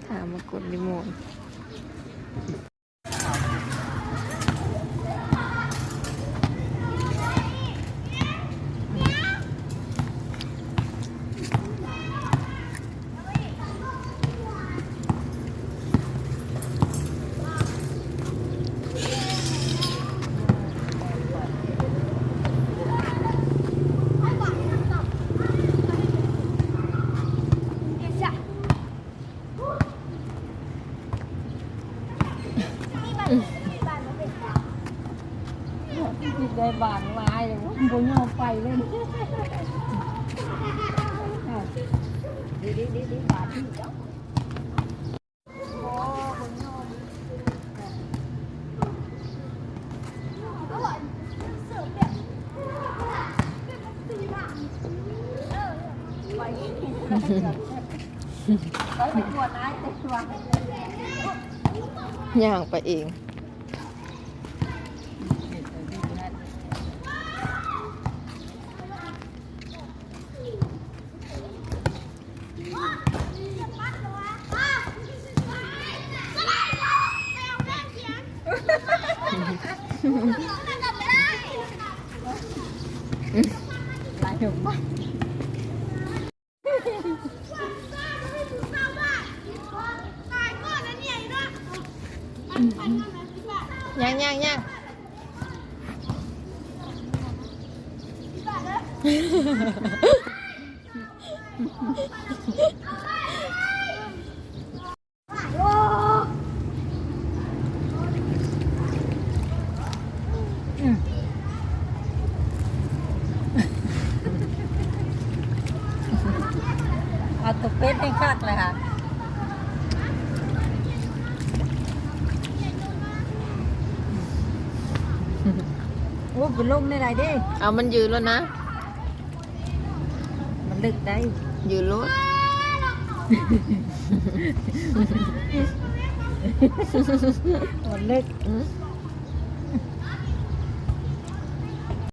ຖາມມາກົດຣີໂມດ. ໄດ້ບາງຫຼາຍ ບໍ່ຍອມໄປເລີຍ. ຍ່າງໄປເອງ. ຍ່າງ ຍ່າງ ຍ່າງ. ເອົາຕົວເປັດໃຫ້ຄັກເລີຍຄ່ະ. ໂອ້ ໄປລົງໃນໃດເດ້. ເອົາມັນຢືນແລ້ວນະ. ມັນເລິກໄດ໋. ຢືນໂລດ. ມັນເລິກ. ອື.